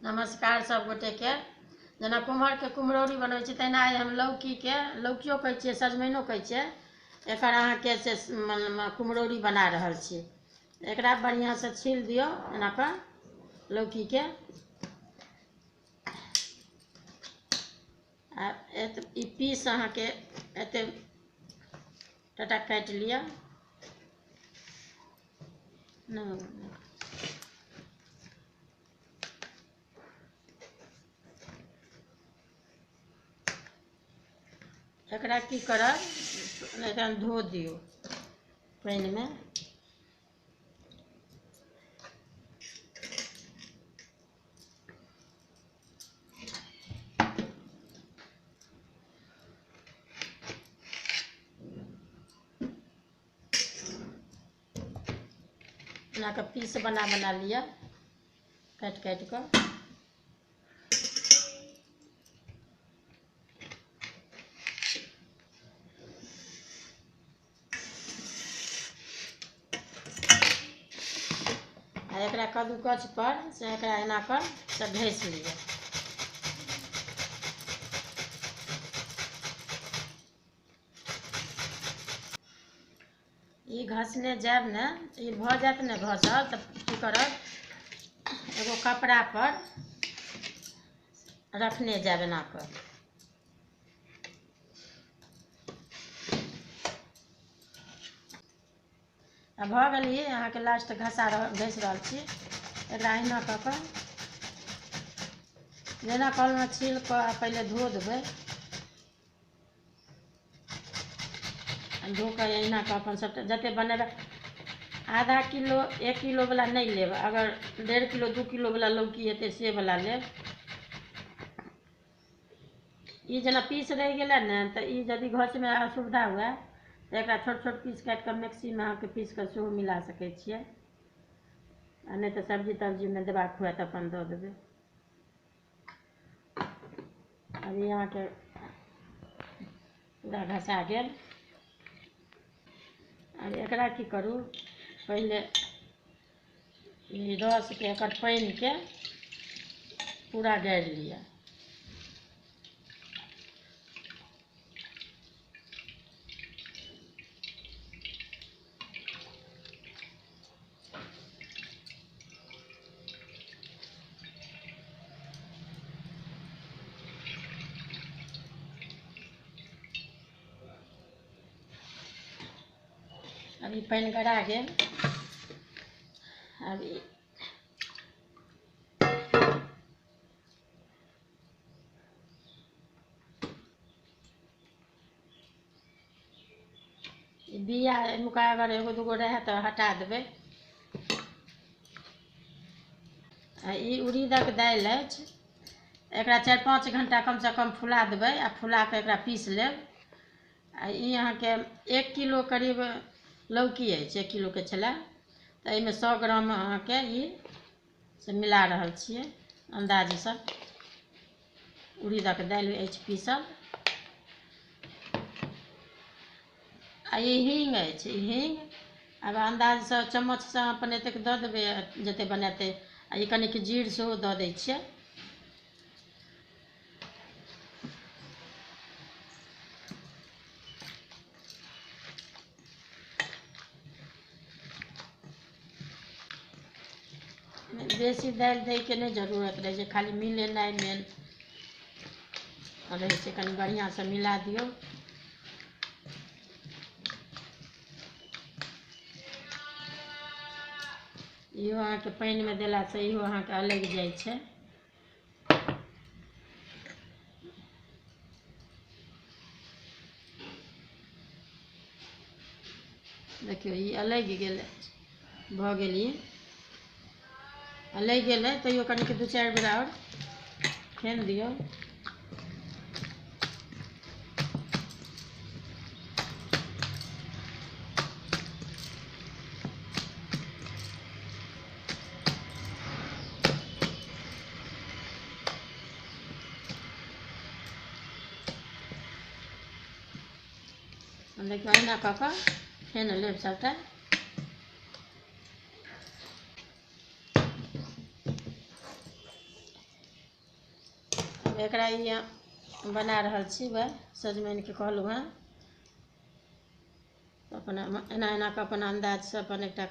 नमस्कार सब गोटे के। जेना कुम्हर के कुम्हरौरी बनबै छी तहिना आइ हम लौकी के, लौकियो कहै छियै सजमनिओ कहै छियै, एकर अहाँके से कुम्हरौरी बना रहल छी। एकरा बढ़िआँसँ छील दियौ एना कऽ लौकीके। आ ई पीस अहाँके एते टाटा काटि लिअ। एकरा की करब, एकरा धो दियौ पानिमे। एना कऽ पीस बना बना लिअ काटि काटि कऽ। आ एकरा कद्दूकस पर से एकरा एना कऽ से घसि लिअ। ई घसने जायब ने, ई भऽ जायत ने घसल, तऽ की करब एगो कपड़ा पर रखने जायब एना कऽ। आ भऽ गेल ई अहाँके लास्ट घसा घसि रहल छी। एकरा अहिना कऽ कऽ जेना कहलहुँ छील कऽ पहिले धो देबै। धो कऽ अहिना कऽ अपन सबटा जतेक बनेबै, आधा किलो 1 किलो वाला नहि लेब, अगर 1.5 किलो 2 किलो वाला लौकी हेतै से वाला लेब। ई जेना पीस रहि गेलै ने तऽ ई यदि घसमे असुविधा हुए तऽ एकरा छोट छोट पीस काटि कऽ मिक्सीमे अहाँके पीस कऽ सेहो मिला सकै छियै। आ नहि तऽ सब्जी तब्जीमे देबाक हुए तऽ अपन दऽ देबै। अभी अहाँके पूरा घसा गेल। आब एकरा की करू, पहिले ई रसके एकर पानिके पूरा गाड़ि लिअ। अभी पानि गरा गेल। अभी बिया एनुका अगर एगो दूगो रहै तऽ हटा देबै। आ ई उड़ीदक दालि अछि, एकरा 4-5 घंटा कमसँ कम फुला देबै आ फुला कऽ एकरा पीस लेब। आ ई अहाँके 1 किलो करीब लौकी अछि, 1 किलोके छलै, तऽ एहिमे 100 ग्राम अहाँके ई से मिला रहल छियै अन्दाजसँ। उड़ीदक दालि अछि पीसल। आ ई हींग अछि, ई हींग आब अन्दाजसँ चम्मचसँ अपन एतेक दऽ देबै जतेक बनेतै। आ ई कनिक जीर सेहो दऽ दै छियै। बेसी दालि दैके नहि जरूरत रहै छै, खाली मिलेनाइ मेन रहै छै। कनि बढ़िआँसँ मिला दियौ। इहो अहाँके पानिमे देलासँ इहो अहाँके अलगि जाइ छै। देखियौ ई अलगि गेलै, भऽ गेल ई अलगि गेलै। तैयो कनिक 2-4 बेर आओर फेन दियौ। देखियौ अहिना कऽ कऽ फेन लेब सबटा। आब एकरा ई बना रहल छी। वएह सजमनिके कहलहुँ हेँ, अपना एना एना कऽ अपन अन्दाजसँ अपन एकटा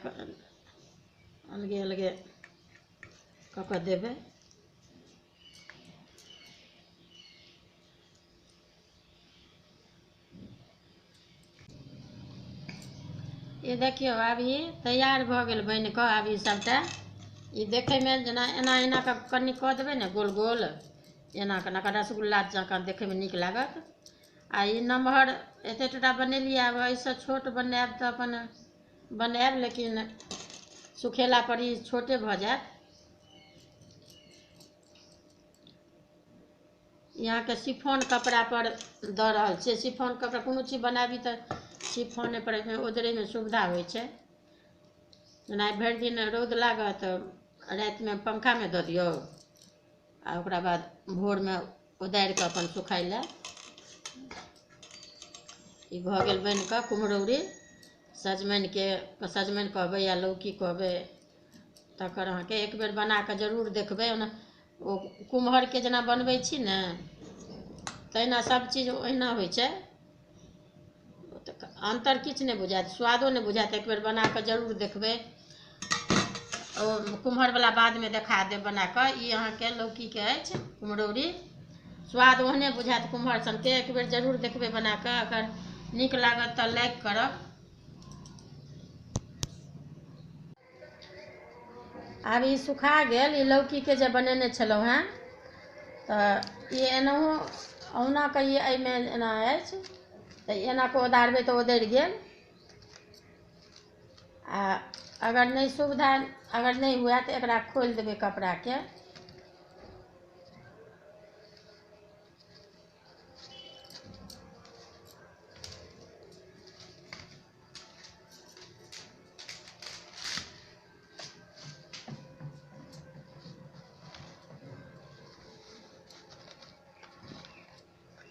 अलगे अलगे कऽ कऽ देबै। ई देखियौ आब ई तैयार भऽ गेल बनि कऽ। आब ई सभटा ई देखैमे जेना एना एना कऽ कनि कऽ देबै ने गोल गोल, एना कऽ कऽ रसगुल्ला जकाँ देखैमे नीक लागत। आ ई नमहर एते टटा बनेलियै, आब एहिसँ छोट बनायब तऽ अपन बनायब, लेकिन सुखेला पर ई छोटे भऽ जायत। यहाँ के शिफॉन कपड़ा पर दऽ रहल छियै। शिफॉन कपड़ा कोनो चीज बनाबी तऽ शिफॉने पर ओदरैमे सुविधा होइ छै। जेना भरि दिन रौद लागत, रातिमे पंखामे दऽ दियौ आ ओकरा बाद भोरमे उदारि कऽ अपन सुखाय लए। ई भऽ गेल बनि कऽ कुम्हरौरी सजमनिके। सजमनि कहबै या लौकी कहबै, तकर अहाँके एक बेर बना कऽ जरूर देखबै। ओना ओ कुम्हरके जेना बनबै छी ने, तहिना सब चीज ओहिना होइ छै, अन्तर किछु नहि बुझायत, स्वादो नहि बुझायत। एक बेर बना कऽ जरूर देखबै। ओ कुम्हरवला बादमे देखा देब बना कऽ। ई अहाँके लौकीके अछि कुम्हरौरी, स्वाद ओहने बुझायत कुम्हर सनके। एक बेर जरूर देखबै बना कऽ। अगर नीक लागत तऽ लाइक करब। आब ई सुखा गेल। ई लौकीके जे बनेने छलहुँ हेँ, तऽ ई एनाहो औना कऽ ई एहिमे एना अछि, तऽ एना कऽ ओदारबै तऽ ओदरि गेल। आ अगर नहि सुविधा, अगर नहि हुए तऽ एकरा खोलि देबै कपड़ाके।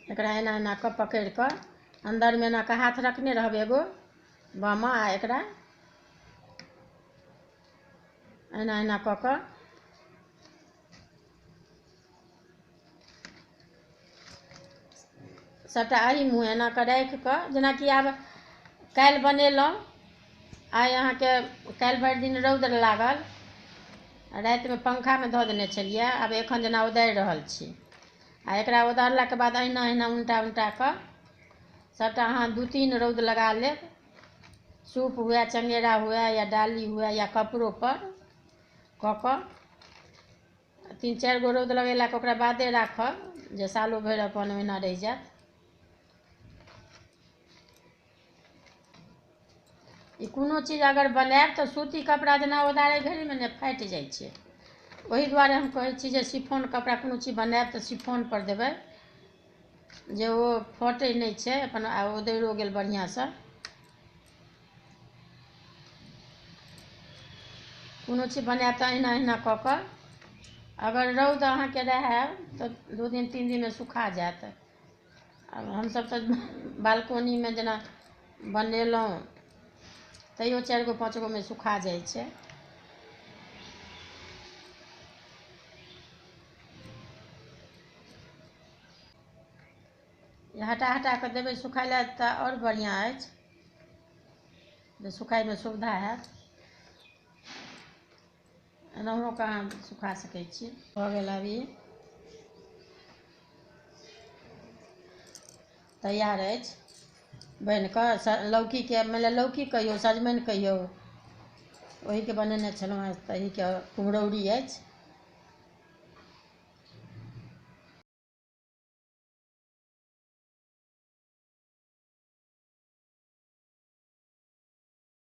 एकरा एना एना कऽ पकड़ि कऽ अन्दरमे एना कऽ हाथ रखने रहब एगो बामा, आ एकरा एना एना कऽ कऽ सभटा एहि मुँहे एना कऽ राखि कऽ, जेनाकि आब काल्हि बनेलहुँ, आइ अहाँके काल्हि भरि दिन रौद लागल, रातिमे पंखामे धऽ देने छलियै, आब एखन जेना उदारि रहल छी। आ एकरा उदारलाके बाद अहिना अहिना उनटा उनटा कऽ सभटा अहाँ 2-3 रौद लगा लेब। सूप हुए, चंगेरा हुए या डाली हुए या कपड़ो पर कऽ कऽ 3-4 गो रौद लगेलाके ओकरा बादे राखब, जे सालो भरि अपन ओहिना रहि जायत। ई कोनो चीज अगर बनायब तऽ सूती कपड़ा जेना ओदारै घड़ीमे ने फाटि जाइ छै, ओहि दुआरे हम कहै छी जे शिफॉन कपड़ा कोनो चीज बनायब तऽ शिफॉन पर देबै, जे ओ फटै नहि छै अपन, आ ओदैरो गेल बढ़िआँसँ। कोनो चीज बनायब तऽ अहिना अहिना कऽ कऽ, अगर रौद अहाँके रहए तऽ 2 दिन 3 दिनमे सुखा जायत। आब हमसभ तऽ बालकोनीमे जेना बनेलहुँ तैयो 4 गो 5 गोमे सुखा जाइ छै। हटा हटा कऽ देबै सुखाय लए तऽ आओर बढ़िआँ अछि, जे सुखायमे सुविधा हैत। एनाहो कऽ अहाँ सुखा सकै छी। भऽ गेल आब ई तैयार अछि बनि कऽ। लौकीके मानि लौकी कहियौ, सजमनि कहियौ, ओहीके बनेने छलहुँ हेँ, तहीके कुम्हरौरी अछि।